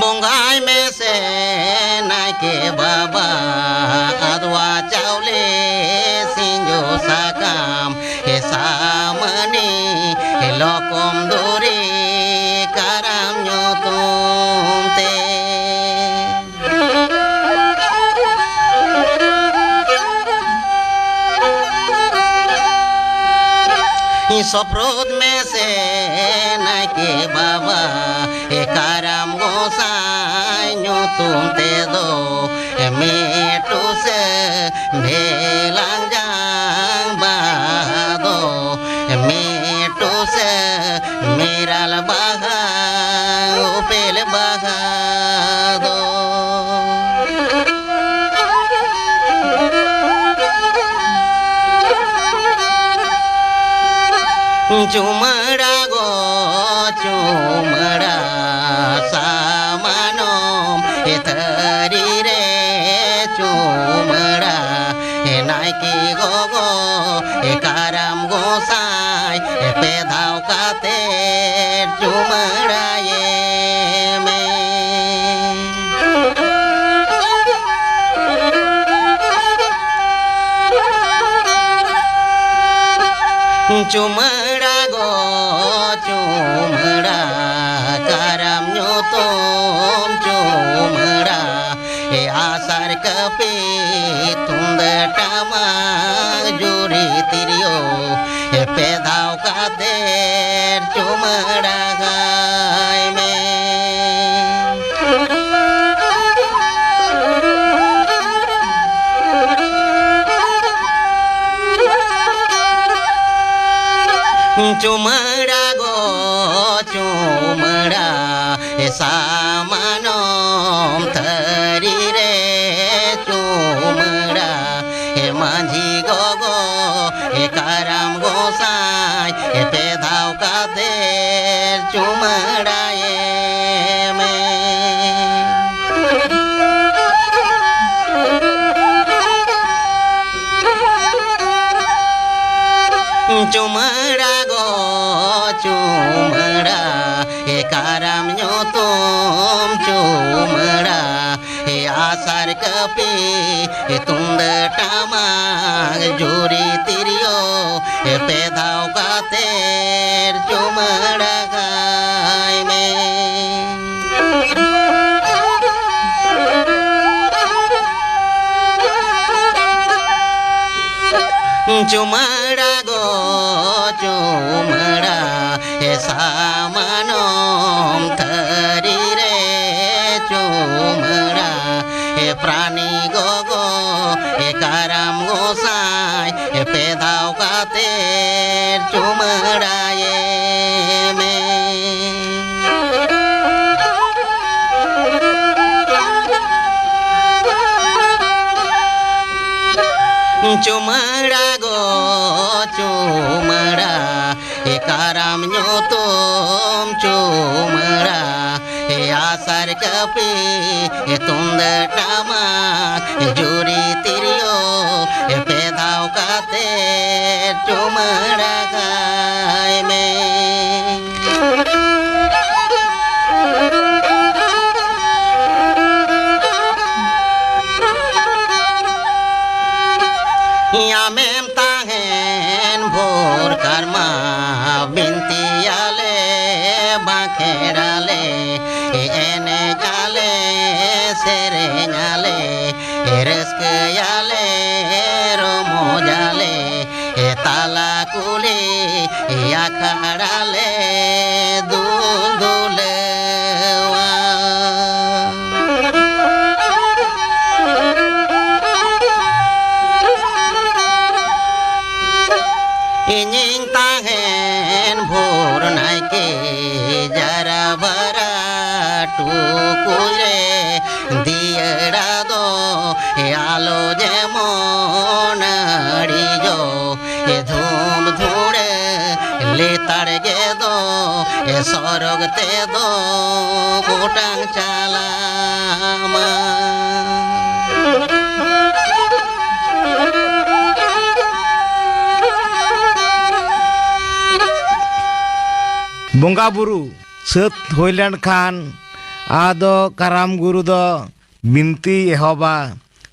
ᱵᱚᱸᱜᱟᱭ ᱢᱮᱥᱮ ᱱᱟᱭᱠᱮ ᱵᱟᱵᱟ ᱟᱫᱽᱣᱟ ᱪᱟᱣᱞᱮ ᱥᱤᱸᱡᱳ ᱥᱟᱠᱟᱢ ᱮ ᱥᱟᱢᱟᱹᱱᱤ ᱮ ᱞᱚᱠᱚᱢ ᱫᱩᱨᱤ ᱠᱟᱨᱟᱢ ᱧᱩᱛᱩᱢ ᱛᱮ᱾ ᱥᱚᱯᱨᱚᱫ ᱢᱮᱥᱮ ᱱᱟᱭᱠᱮ ᱵᱟᱵᱟ ᱮ ᱠᱟᱨᱟᱢ ᱜᱚᱸᱥᱟᱭ ᱧᱩᱛᱩᱢ ᱛᱮᱫᱚ ᱢᱤᱫ ᱴᱩᱥᱟᱹ ᱵᱷᱮᱞᱟᱝ ᱡᱟᱝ ᱵᱟᱦᱟ ᱫᱚ, ᱢᱤᱫ ᱴᱩᱥᱟᱹ ᱢᱮᱨᱟᱞ ᱵᱟᱦᱟ ᱩᱯᱮᱞ ᱵᱟᱦᱟ ᱫᱚ᱾ ᱪᱩᱢᱟᱹᱲᱟ ᱜᱚ ᱪᱩᱢᱟᱹᱲᱟ, ᱥᱟᱢᱟᱱᱚᱢ ᱮ ᱛᱷᱟᱹᱨᱤ ᱨᱮ ᱪᱩᱢᱟᱹᱲᱟ, ᱮ ᱱᱟᱭᱠᱮ ᱜᱚᱜᱚ ᱮ ᱠᱟᱨᱟᱢ ᱜᱚᱸᱥᱟᱭ ᱮ ᱯᱮ ᱫᱷᱟᱣ ᱠᱟᱛᱮ ᱪᱩᱢᱟᱹᱲᱟᱭᱮ ᱢᱮ᱾ ᱪᱩᱢᱟᱹᱲᱟ ᱜᱚ ᱪᱩᱢᱟᱹᱲᱟ, ᱠᱟᱨᱟᱢ ᱧᱩᱛᱩᱢ ᱪᱩᱢᱟᱹᱲᱟ, ᱮ ᱟᱥᱟᱨ ᱠᱟᱹᱯᱤ ᱛᱩᱢᱫᱟᱹᱜ ᱴᱟᱢᱟᱠ ᱡᱩᱨᱤ ᱛᱤᱨᱭᱳ, ᱮ ᱯᱮ ᱫᱷᱟᱣ ᱠᱟᱛᱮ ᱪᱩᱢᱟᱹᱲᱟ ᱜᱟᱭ ᱢᱮ᱾ ᱪᱩᱢᱟᱹᱲᱟ ᱜᱚ ᱪᱩᱢᱟᱹᱲᱟ, ᱮ ᱥᱟᱢᱟᱱᱚᱢ ᱛᱷᱟᱹᱨᱤ ᱨᱮ ᱪᱩᱢᱟᱹᱲᱟ, ᱮ ᱢᱟᱹᱡᱷᱤ ᱜᱚᱜᱚ, ᱮ ᱠᱟᱨᱟᱢ ᱜᱚᱸᱥᱟᱭ, ᱮ ᱯᱮ ᱫᱷᱟᱣ ᱠᱟᱛᱮ ᱪᱩᱢᱟᱹᱲᱟᱭᱮ ᱢᱮ᱾ ᱪᱩᱢᱟᱹᱲᱟ ᱜᱚ ᱪᱩᱢᱟᱹᱲᱟ, ᱮ ᱠᱟᱨᱟᱢ ᱧᱩᱛᱩᱢ ᱪᱩᱢᱟᱹᱲᱟ, ᱮ ᱟᱥᱟᱨ ᱠᱟᱹᱯᱤ, ᱮ ᱛᱩᱢᱫᱟᱹᱜ ᱴᱟᱢᱟᱠ ᱡᱩᱨᱤ ᱛᱤᱨᱭᱳ, ᱮ ᱯᱮ ᱫᱷᱟᱣ ᱠᱟᱛᱮ ᱪᱩᱢᱟᱹᱲᱟ ᱜᱟᱭ ᱢᱮ᱾ ᱪᱩᱢᱟᱹᱲᱟ ᱜᱚ ᱪᱩᱢᱟᱹᱲᱟ, ᱮ ᱥᱟᱢᱟᱱᱚᱢ ᱛᱷᱟᱹᱨᱤ ᱨᱮ ᱪᱩᱢᱟᱹᱲᱟ, ᱮ ᱯᱨᱟᱱᱤ ᱜᱚᱜᱚ, ᱮ ᱠᱟᱨᱟᱢ ᱜᱚᱸᱥᱟᱭ, ᱮ ᱯᱮ ᱫᱷᱟᱣ ᱠᱟᱛᱮ ᱪᱩᱢᱟᱹᱲᱟᱭᱮ ᱢᱮ᱾ ᱪᱩᱢᱟᱹᱲᱟ ᱜᱚ ᱪᱩᱢᱟᱹᱲᱟ, ᱮ ᱠᱟᱨᱟᱢ ᱧᱩᱛᱩᱢ ᱪᱩᱢᱟᱹᱲᱟ, ᱮ ᱟᱥᱟᱨ ᱠᱟᱹᱯᱤ, ᱮ ᱛᱩᱢᱫᱟᱹᱜ ᱴᱟᱢᱟᱠ, ᱮ ᱡᱩᱨᱤ ᱛᱤᱨᱭᱳ, ᱮ ᱯᱮ ᱫᱷᱟᱣ ᱠᱟᱛᱮ ᱪᱩᱢᱟᱹᱲᱟ ᱜᱟᱭ ᱢᱮ᱾ ᱟᱢᱮᱢ ᱛᱟᱦᱮᱱ ᱵᱷᱳᱨ ᱠᱟᱨᱢᱟ ᱵᱤᱱᱛᱤᱭᱟᱞᱮ᱾ ᱨᱟᱹᱥᱠᱟᱹᱭᱟᱞᱮ, ᱨᱚᱢᱚᱡᱟᱞᱮ, ᱮ ᱛᱟᱞᱟ ᱠᱩᱞᱦᱤ ᱟᱠᱷᱲᱟ ᱞᱮ ᱫᱩᱞ ᱫᱩᱞᱟᱹᱣᱟ᱾ ᱤᱧᱤᱧ ᱛᱟᱦᱮᱱ ᱵᱷᱳᱨ ᱱᱟᱭᱠᱮ ᱡᱟᱨᱟ ᱵᱟᱨᱟ ᱴᱩᱠᱩᱡ ᱨᱮ ᱫᱤᱭᱟᱹᱲᱟ ᱫᱚ ᱟᱞᱚ ᱡᱮᱢᱚᱱ ᱟᱹᱲᱤᱡᱚᱜ ᱮ ᱫᱷᱩᱢ ᱫᱷᱩᱲᱟᱹ ᱞᱮᱛᱟᱲ ᱜᱮ ᱫᱚ ᱮ ᱥᱚᱨᱚᱜ ᱛᱮ ᱫᱚ ᱚᱴᱟᱝ ᱪᱟᱞᱟᱜ ᱢᱟ᱾ ᱵᱚᱸᱜᱟ ᱵᱩᱨᱩ ᱥᱟᱹᱛ ᱦᱩᱭ ᱞᱮᱱᱠᱷᱟᱱ ᱟᱫᱚ ᱠᱟᱨᱟᱢ ᱜᱩᱨᱩ ᱫᱚ ᱵᱤᱱᱛᱤᱭ ᱮᱦᱚᱵᱟ᱾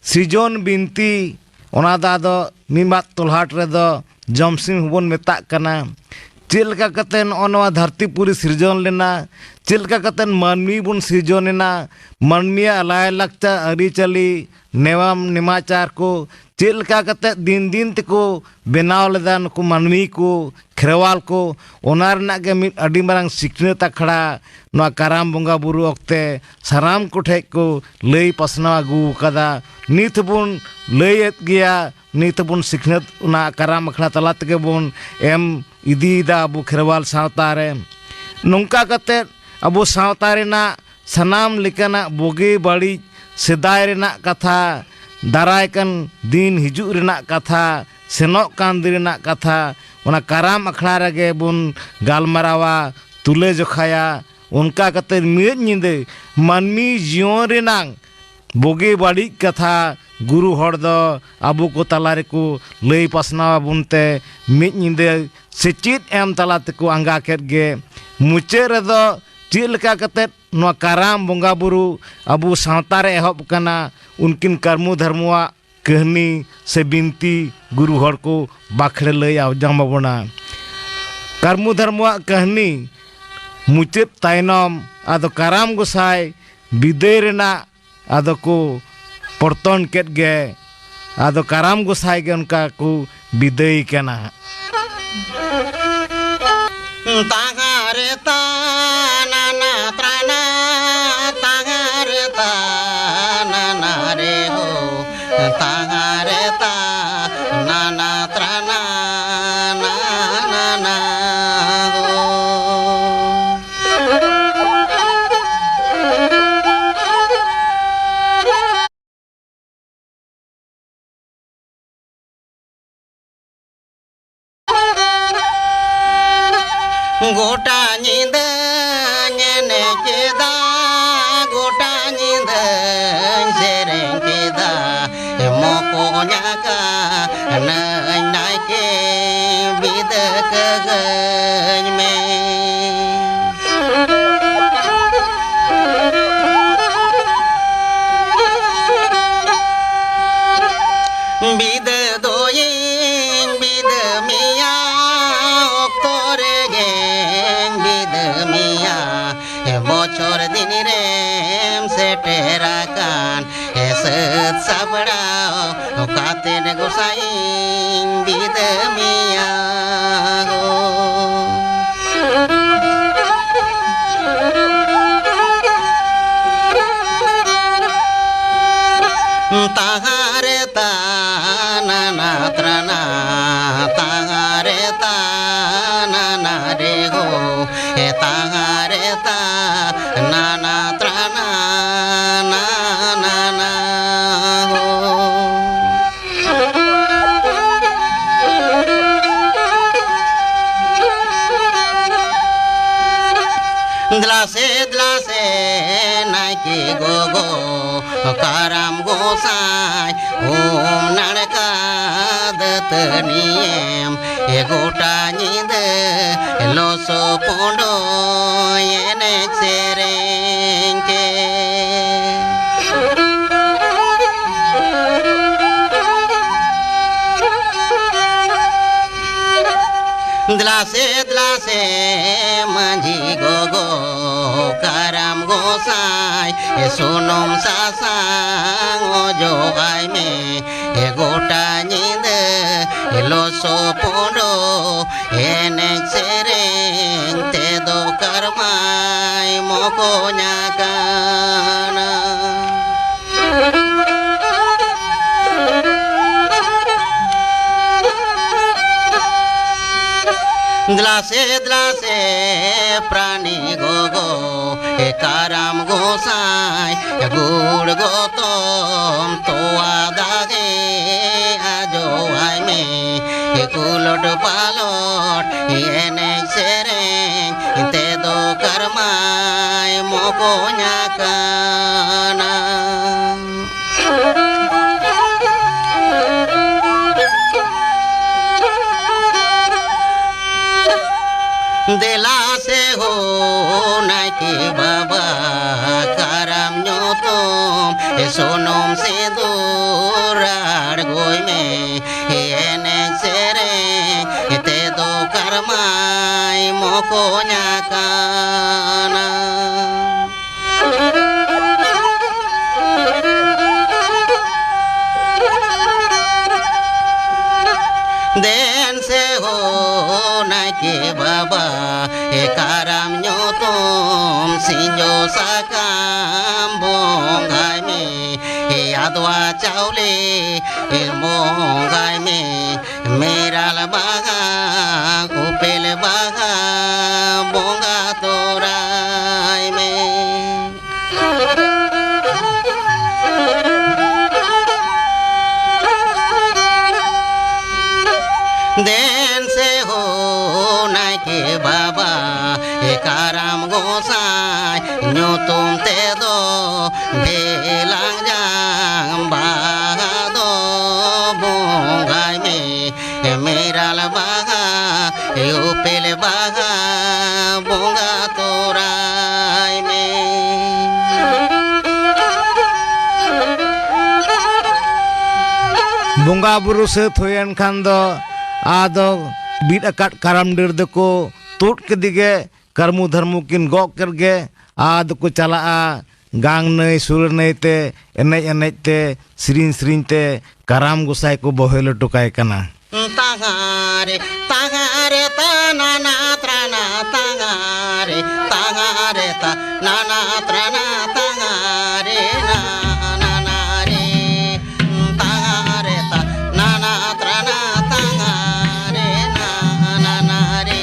ᱥᱤᱨᱡᱚᱱ ᱵᱤᱱᱛᱤ, ᱚᱱᱟ ᱫᱚ ᱟᱫᱚ ᱢᱤᱢᱟᱫ ᱛᱚᱞᱦᱟᱴ ᱨᱮᱫᱚ ᱡᱚᱢᱥᱤᱢ ᱦᱚᱸᱵᱚᱱ ᱢᱮᱛᱟᱜ ᱠᱟᱱᱟ᱾ ᱪᱮᱫ ᱞᱮᱠᱟ ᱠᱟᱛᱮ ᱱᱚᱜᱼᱚ ᱱᱚᱣᱟ ᱫᱷᱟᱹᱨᱛᱤ ᱯᱩᱨᱤ ᱥᱤᱨᱡᱚᱱ ᱞᱮᱱᱟ, ᱪᱮᱫ ᱞᱮᱠᱟ ᱠᱟᱛᱮ ᱢᱟᱹᱱᱢᱤ ᱵᱚᱱ ᱥᱤᱨᱡᱚᱱ ᱮᱱᱟ, ᱢᱟᱹᱱᱢᱤᱭᱟᱜ ᱞᱟᱭᱼᱞᱟᱠᱪᱟᱨ, ᱟᱹᱨᱤᱪᱟᱹᱞᱤ, ᱱᱮᱣᱟᱢ ᱱᱮᱢᱟᱪᱟᱨ ᱠᱚ ᱪᱮᱫ ᱞᱮᱠᱟ ᱠᱟᱛᱮ ᱫᱤᱱ ᱫᱤᱱ ᱛᱮᱠᱚ ᱵᱮᱱᱟᱣ ᱞᱮᱫᱟ ᱱᱩᱠᱩ ᱢᱟᱹᱱᱢᱤ ᱠᱚ, ᱠᱷᱮᱨᱣᱟᱞ ᱠᱚ, ᱚᱱᱟ ᱨᱮᱱᱟᱜ ᱜᱮ ᱢᱤᱫ ᱟᱹᱰᱤ ᱢᱟᱨᱟᱝ ᱥᱤᱠᱷᱱᱟᱹᱛ ᱟᱠᱷᱲᱟ ᱱᱚᱣᱟ ᱠᱟᱨᱟᱢ ᱵᱚᱸᱜᱟ ᱵᱩᱨᱩ ᱚᱠᱛᱮ ᱥᱟᱱᱟᱢ ᱠᱚᱴᱷᱮᱡ ᱠᱚ ᱞᱟᱹᱭ ᱯᱟᱥᱱᱟᱣ ᱟᱹᱜᱩ ᱟᱠᱟᱫᱟ᱾ ᱱᱤᱛ ᱦᱚᱸᱵᱚᱱ ᱞᱟᱹᱭᱮᱫ ᱜᱮᱭᱟ, ᱱᱤᱛ ᱦᱚᱸᱵᱚᱱ ᱥᱤᱠᱷᱱᱟᱹᱛ ᱚᱱᱟ ᱠᱟᱨᱟᱢ ᱟᱠᱷᱲᱟ ᱛᱟᱞᱟ ᱛᱮᱜᱮ ᱵᱚᱱ ᱮᱢ ᱤᱫᱤᱭᱮᱫᱟ ᱟᱵᱚ ᱠᱷᱮᱨᱣᱟᱞ ᱥᱟᱶᱛᱟ ᱨᱮ᱾ ᱱᱚᱝᱠᱟ ᱠᱟᱛᱮ ᱟᱵᱚ ᱥᱟᱶᱛᱟ ᱨᱮᱱᱟᱜ ᱥᱟᱱᱟᱢ ᱞᱮᱠᱟᱱᱟᱜ ᱵᱩᱜᱤ ᱵᱟᱹᱲᱤᱡ, ᱥᱮᱫᱟᱭ ᱨᱮᱱᱟᱜ ᱠᱟᱛᱷᱟ, ᱫᱟᱨᱟᱭ ᱠᱟᱱ ᱫᱤᱱ ᱦᱤᱡᱩᱜ ᱨᱮᱱᱟᱜ ᱠᱟᱛᱷᱟ, ᱥᱮᱱᱚᱜ ᱠᱟᱱ ᱫᱤᱱ ᱨᱮᱱᱟᱜ ᱠᱟᱛᱷᱟ, ᱚᱱᱟ ᱠᱟᱨᱟᱢ ᱟᱠᱷᱲᱟ ᱨᱮᱜᱮ ᱵᱚᱱ ᱜᱟᱞᱢᱟᱨᱟᱣᱟ, ᱛᱩᱞᱟᱹ ᱡᱚᱠᱷᱟᱭᱟ᱾ ᱚᱱᱠᱟ ᱠᱟᱛᱮ ᱢᱤᱫ ᱧᱤᱫᱟᱹ ᱢᱟᱹᱱᱢᱤ ᱡᱤᱭᱚᱱ ᱨᱮᱱᱟᱜ ᱵᱩᱜᱤ ᱵᱟᱹᱲᱤᱡ ᱠᱟᱛᱷᱟ ᱜᱩᱨᱩ ᱦᱚᱲ ᱫᱚ ᱟᱵᱚ ᱠᱚ ᱛᱟᱞᱟ ᱨᱮᱠᱚ ᱞᱟᱹᱭ ᱯᱟᱥᱱᱟᱣ ᱟᱵᱚᱱ ᱛᱮ, ᱢᱤᱫ ᱧᱤᱫᱟᱹ ᱥᱮᱪᱮᱫ ᱮᱢ ᱛᱟᱞᱟ ᱛᱮᱠᱚ ᱟᱸᱜᱟ ᱠᱮᱫ ᱜᱮ᱾ ᱢᱩᱪᱟᱹᱫ ᱨᱮᱫᱚ ᱪᱮᱫ ᱞᱮᱠᱟ ᱠᱟᱛᱮ ᱱᱚᱣᱟ ᱠᱟᱨᱟᱢ ᱵᱚᱸᱜᱟ ᱵᱩᱨᱩ ᱟᱵᱚ ᱥᱟᱶᱛᱟ ᱨᱮ ᱮᱦᱚᱵ ᱟᱠᱟᱱᱟ, ᱩᱱᱠᱤᱱ ᱠᱟᱹᱨᱢᱩ ᱫᱷᱟᱨᱢᱩᱣᱟᱜ ᱠᱟᱹᱦᱱᱤ ᱥᱮ ᱵᱤᱱᱛᱤ ᱜᱩᱨᱩ ᱦᱚᱲ ᱠᱚ ᱵᱟᱠᱷᱮᱲ ᱞᱟᱹᱭ ᱟᱸᱡᱚᱢ ᱟᱵᱚᱱᱟ᱾ ᱠᱟᱹᱨᱢᱩ ᱫᱷᱟᱨᱢᱩᱣᱟᱜ ᱠᱟᱹᱦᱱᱤ ᱢᱩᱪᱟᱹᱫ ᱛᱟᱭᱱᱚᱢ ᱟᱫᱚ ᱠᱟᱨᱟᱢ ᱜᱚᱸᱥᱟᱭ ᱵᱤᱫᱟᱹᱭ ᱨᱮᱱᱟᱜ ᱟᱫᱚ ᱠᱚ ᱯᱚᱨᱛᱚᱱ ᱠᱮᱫ ᱜᱮ᱾ ᱟᱫᱚ ᱠᱟᱨᱟᱢ ᱜᱚᱸᱥᱟᱭ ᱜᱮ ᱚᱱᱠᱟ ᱠᱚ ᱵᱤᱫᱟᱹᱭ ᱠᱟᱱᱟ᱾ ᱛᱟᱦᱟᱨᱮ ᱛᱟᱱᱟᱱᱟ ᱛᱨᱟᱱᱟ, ᱛᱟᱦᱟᱨᱮ ᱛᱟᱱᱟᱱᱟ ᱨᱮ ᱦᱳ, ᱛᱟᱦᱟᱨᱮ ᱛᱟᱱᱟᱱᱟ ᱛᱨᱟᱱᱟ, ᱱᱟᱱᱟ ᱦᱳ᱾ ᱜᱚᱴᱟ ᱧᱤᱫᱟᱹᱧ ᱮᱱᱮᱡ ᱠᱮᱫᱟ, ᱜᱚᱴᱟ ᱧᱤᱫᱟᱹᱧ ᱥᱮᱨᱮᱧ ᱠᱮᱫᱟ, ᱢᱚᱠᱚᱧ ᱟᱠᱟᱱᱟᱹᱧ ᱱᱟᱭᱠᱮ, ᱵᱤᱫᱟᱹ ᱠᱟᱹᱜᱟᱹᱧ ᱢᱮ᱾ ᱵᱤᱫᱟᱹ ᱫᱚᱭᱤᱧ ᱵᱤᱫᱟᱹ ᱢᱮᱭᱟ, ᱚᱠᱛᱚ ᱨᱮᱜᱮᱧ ᱵᱤᱫᱟᱹ ᱢᱮᱭᱟ᱾ ᱵᱚᱪᱷᱚᱨ ᱫᱤᱱ ᱨᱮᱢ ᱥᱮᱴᱮᱨ ᱟᱠᱟᱱ, ᱥᱟᱹᱛ ᱥᱟᱯᱲᱟᱣ ᱠᱟᱛᱮ ᱜᱚᱸᱥᱟᱭᱤᱧ ᱵᱤᱫᱟᱹ ᱢᱮᱭᱟ ᱜᱚ᱾ ᱛᱟᱦᱟᱨᱮ ᱛᱟᱱᱟᱱᱟ ᱛᱨᱟᱱᱟ, ᱛᱟᱦᱟᱨᱮ ᱛᱟᱱᱟᱱᱟ ᱨᱮ ᱦᱳ, ᱮ ᱛᱟᱦᱟᱨᱮ ᱛᱟᱱᱟᱱᱟ ᱛᱨᱟᱱᱟ, ᱱᱟᱱᱟ ᱦᱳ᱾ ᱫᱮᱞᱟ ᱥᱮ, ᱫᱮᱞᱟ ᱥᱮ, ᱱᱟᱭᱠᱮ ᱜᱚᱜᱚ, ᱠᱟᱨᱟᱢ ᱜᱚᱸᱥᱟᱭ, ᱩᱢ ᱱᱟᱲᱠᱟ ᱫᱟᱹᱛᱟᱹᱱᱤᱭᱮᱢ, ᱮ ᱜᱚᱴᱟ ᱧᱤᱫᱟᱹ ᱞᱚᱥᱚ ᱯᱚᱸᱰᱚ ᱮᱱᱮᱡ ᱥᱮᱨᱮᱧ ᱠᱮ᱾ ᱫᱮᱞᱟ ᱥᱮ, ᱫᱮᱞᱟ ᱥᱮ, ᱢᱟᱹᱡᱷᱤ ᱜᱚᱜᱚ, ᱠᱟᱨᱟᱢ ᱜᱚᱸᱥᱟᱭ, ᱥᱩᱱᱩᱢ ᱥᱟᱥᱟᱝ ᱚᱡᱚᱜ ᱟᱭ ᱢᱮ᱾ ᱜᱚᱴᱟ ᱧᱤᱫᱟᱹ ᱞᱚᱥᱚ ᱯᱩᱸᱰᱚ, ᱮᱱᱮᱡ ᱥᱮᱨᱮᱧ ᱛᱮᱫᱚ ᱠᱟᱨᱢᱟᱭ ᱢᱚᱠᱚᱧ ᱟᱠᱟᱱᱟ᱾ ᱫᱮᱞᱟ ᱥᱮ, ᱫᱮᱞᱟ ᱥᱮ, ᱯᱨᱟᱱᱤ ᱜᱚᱜᱚ, ᱮ ᱠᱟᱨᱟᱢ ᱜᱚᱸᱥᱟᱭ, ᱜᱩᱲ ᱜᱚᱛᱚᱢ ᱛᱚᱣᱟ ᱫᱟᱜᱮ ᱟᱡᱚᱣᱟᱭ ᱢᱮ᱾ ᱮ ᱠᱩᱞᱚᱴ ᱯᱟᱞᱚᱴ, ᱮ ᱮᱱᱮᱡ ᱥᱮᱨᱮᱧ, ᱛᱮᱫᱚ ᱠᱟᱨᱢᱟᱭ ᱢᱚᱠᱚᱧ ᱟᱠᱟᱱᱟ᱾ ᱫᱮᱞᱟ ᱥᱮ ᱦᱳ ᱱᱟᱭᱠᱮ ᱵᱟᱵᱟ, ᱠᱟᱨᱟᱢ ᱧᱩᱛᱩᱢ ᱥᱩᱱᱩᱢ ᱥᱤᱸᱫᱩᱨ ᱟᱬᱜᱚᱭ ᱢᱮ᱾ ᱮᱱᱮᱡ ᱥᱮᱨᱮᱧ ᱛᱮᱫᱚ ᱠᱟᱨᱢᱟᱭ ᱢᱚᱠᱚᱧ ᱟᱠᱟᱱᱟ᱾ ᱫᱮᱱ ᱥᱮ ᱦᱳ ᱱᱟᱭᱠᱮ ᱵᱟᱵᱟ, ᱮ ᱠᱟᱨᱟᱢ ᱧᱩᱛᱩᱢ ᱥᱤᱸᱡᱚ ᱥᱟᱠᱟᱢ ᱵᱚᱸᱜᱟᱭ ᱢᱮ᱾ ᱮ ᱟᱫᱽᱣᱟ ᱪᱟᱣᱞᱮ, ᱮ ᱵᱚᱸᱜᱟᱭ ᱢᱮ᱾ ᱢᱮᱨᱟᱞ ᱵᱟᱦᱟ, ᱩᱯᱮᱞ ᱵᱟᱦᱟ, ᱵᱚᱸᱜᱟ ᱛᱚᱨᱟᱭ ᱢᱮ᱾ ᱫᱮᱱ ᱥᱮ ᱦᱳ ᱱᱟᱭᱠᱮ ᱵᱟᱵᱟ, ᱮ ᱠᱟᱨᱟᱢ ᱜᱚᱸᱥᱟᱭ ᱧᱩᱛᱩᱢ ᱛᱮᱫᱚ ᱰᱷᱮᱞᱟᱝ ᱡᱟᱝ ᱵᱟᱦᱟ ᱫᱚ ᱵᱚᱸᱜᱟᱭ ᱢᱮ᱾ ᱢᱮᱨᱟᱞ ᱵᱟᱦᱟ, ᱩᱯᱮᱞ ᱵᱟᱦᱟ, ᱵᱚᱸᱜᱟ ᱛᱚᱨᱟᱭ ᱢᱮ᱾ ᱵᱚᱸᱜᱟ ᱵᱩᱨᱩ ᱥᱟᱹᱛ ᱦᱩᱭᱮᱱ ᱠᱷᱟᱱ ᱫᱚ ᱟᱫᱚ ᱵᱤᱫ ᱟᱠᱟᱫ ᱠᱟᱨᱟᱢ ᱰᱟᱹᱨ ᱫᱚᱠᱚ ᱛᱩᱫ ᱠᱮᱫᱮ ᱜᱮ, ᱠᱟᱹᱨᱢᱩ ᱫᱷᱟᱨᱢᱩ ᱠᱤᱱ ᱜᱚᱜ ᱠᱮᱫ ᱜᱮ, ᱟᱫᱚ ᱠᱚ ᱪᱟᱞᱟᱜᱼᱟ ᱜᱟᱝ ᱱᱟᱹᱭ ᱥᱩᱨ ᱱᱟᱹᱭ ᱛᱮ, ᱮᱱᱮᱡ ᱮᱱᱮᱡ ᱛᱮ, ᱥᱮᱨᱮᱧ ᱥᱮᱨᱮᱧ ᱛᱮ ᱠᱟᱨᱟᱢ ᱜᱚᱸᱥᱟᱭ ᱠᱚ ᱵᱚᱦᱮᱞ ᱦᱚᱴᱚ ᱠᱟᱭ ᱠᱟᱱᱟ᱾ ᱛᱟᱦᱟᱨᱮ ᱛᱟᱦᱟᱨᱮ ᱛᱟᱱᱟᱱᱟ ᱛᱨᱟᱱᱟ ᱛᱟᱦᱟᱨᱮ ᱛᱟᱦᱟᱨᱮ ᱛᱟᱱᱟᱱᱟ ᱛᱨᱟᱱᱟ ᱛᱟᱦᱟᱨᱮ ᱱᱟᱱᱟᱨᱮ ᱛᱟᱦᱟᱨᱮ ᱛᱟᱱᱟᱱᱟ ᱛᱨᱟᱱᱟ ᱛᱟᱦᱟᱨᱮ ᱱᱟᱱᱟᱨᱮ᱾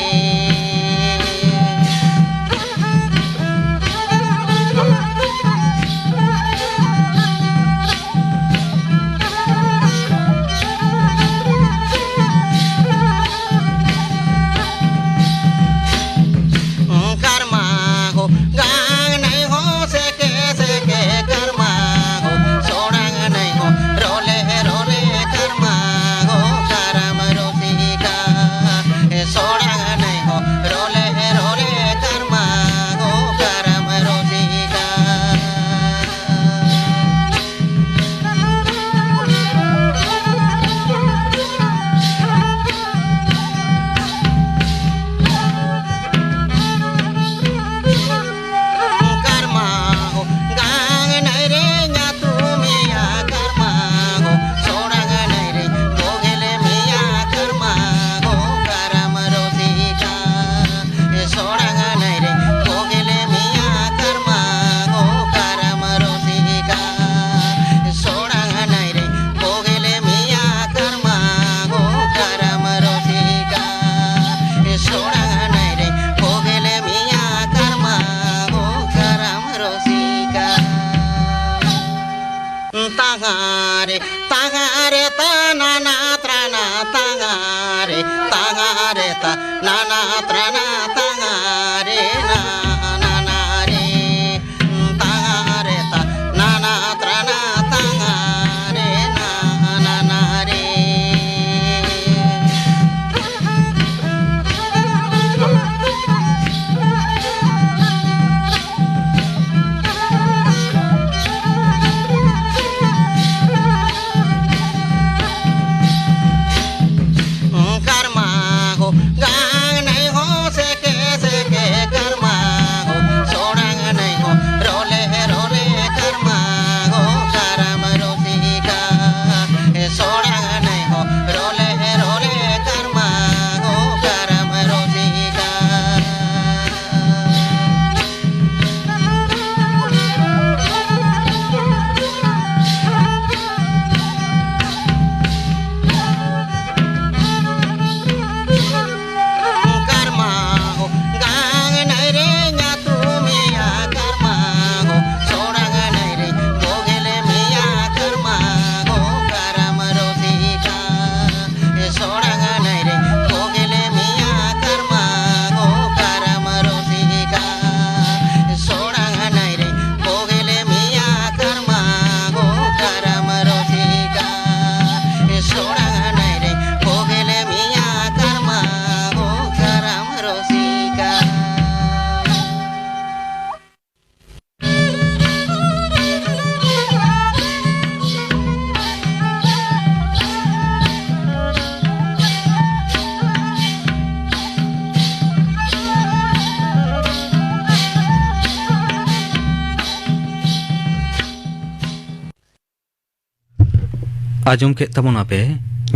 ᱟᱸᱡᱚᱢ ᱠᱮᱫ ᱛᱟᱵᱚᱱᱟᱯᱮ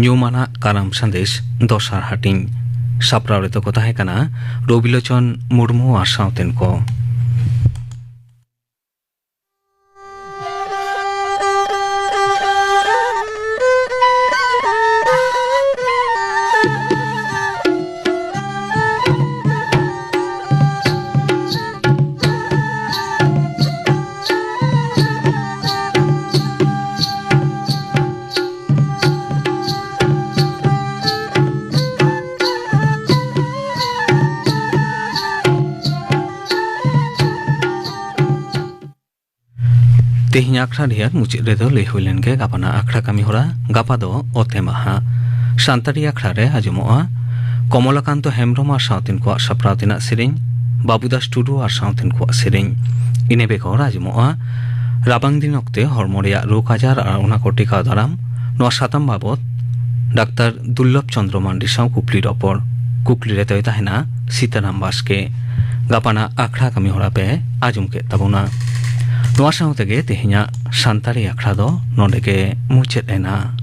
ᱧᱩᱢᱟᱱᱟᱜ ᱠᱟᱨᱟᱢ ᱥᱟᱸᱫᱮᱥ ᱫᱚᱥᱟᱨ ᱦᱟᱹᱴᱤᱧ᱾ ᱥᱟᱯᱲᱟᱣ ᱨᱮᱫᱚ ᱠᱚ ᱛᱟᱦᱮᱸ ᱠᱟᱱᱟ ᱨᱚᱵᱤᱞᱳᱪᱚᱱ ᱢᱩᱨᱢᱩ ᱟᱨ ᱥᱟᱶᱛᱮᱱ ᱠᱚ᱾ ᱛᱮᱦᱮᱧ ᱟᱠᱷᱲᱟ ᱨᱮᱭᱟᱜ ᱢᱩᱪᱟᱹᱫ ᱨᱮᱫᱚ ᱞᱟᱹᱭ ᱦᱩᱭ ᱞᱮᱱ ᱜᱮ ᱜᱟᱯᱟᱱᱟᱜ ᱟᱠᱷᱲᱟ ᱠᱟᱹᱢᱤ ᱦᱚᱨᱟ᱾ ᱜᱟᱯᱟ ᱫᱚ ᱚᱛᱮ ᱢᱟᱦᱟ᱾ ᱥᱟᱱᱛᱟᱲᱤ ᱟᱠᱷᱲᱟ ᱨᱮ ᱟᱸᱡᱚᱢᱚᱜᱼᱟ ᱠᱚᱢᱚᱞᱟᱠᱟᱱᱛᱚ ᱦᱮᱢᱵᱽᱨᱚᱢ ᱟᱨ ᱥᱟᱶᱛᱮᱱ ᱠᱚᱣᱟᱜ ᱥᱟᱯᱲᱟᱣ ᱛᱮᱱᱟᱜ ᱥᱮᱨᱮᱧ, ᱵᱟᱵᱩᱫᱟᱥ ᱴᱩᱰᱩ ᱟᱨ ᱥᱟᱶᱛᱮᱱ ᱠᱚᱣᱟᱜ ᱥᱮᱨᱮᱧ᱾ ᱤᱱᱟᱹ ᱵᱮᱜᱚᱨ ᱟᱸᱡᱚᱢᱚᱜᱼᱟ ᱨᱟᱵᱟᱝ ᱫᱤᱱ ᱚᱠᱛᱮ ᱦᱚᱲᱢᱚ ᱨᱮᱭᱟᱜ ᱨᱳᱜᱽ ᱟᱡᱟᱨ ᱟᱨ ᱚᱱᱟ ᱠᱚ ᱴᱮᱠᱟᱣ ᱫᱟᱨᱟᱢ, ᱱᱚᱣᱟ ᱥᱟᱛᱟᱢ ᱵᱟᱵᱚᱛ ᱰᱟᱠᱛᱟᱨ ᱫᱩᱨᱞᱚᱵᱷ ᱪᱚᱸᱫᱽᱨᱚ ᱢᱟᱱᱰᱤ ᱥᱟᱶ ᱠᱩᱠᱞᱤ ᱨᱚᱯᱚᱲ᱾ ᱠᱩᱠᱞᱤ ᱨᱮ ᱫᱚᱭ ᱛᱟᱦᱮᱱᱟ ᱥᱤᱛᱟᱨᱟᱢ ᱵᱟᱥᱠᱮ᱾ ᱜᱟᱯᱟᱱᱟᱜ ᱟᱠᱷᱲᱟ ᱠᱟᱹᱢᱤ ᱦᱚᱨᱟ ᱯᱮ ᱟᱸᱡᱚᱢ ᱠᱮᱫ ᱛᱟᱵᱚᱱᱟ᱾ ᱱᱚᱣᱟ ᱥᱟᱶ ᱛᱮᱜᱮ ᱛᱮᱦᱮᱧᱟᱜ ᱥᱟᱱᱛᱟᱲᱤ ᱟᱠᱷᱲᱟ ᱫᱚ ᱱᱚᱰᱮ ᱜᱮ ᱢᱩᱪᱟᱹᱫ ᱮᱱᱟ᱾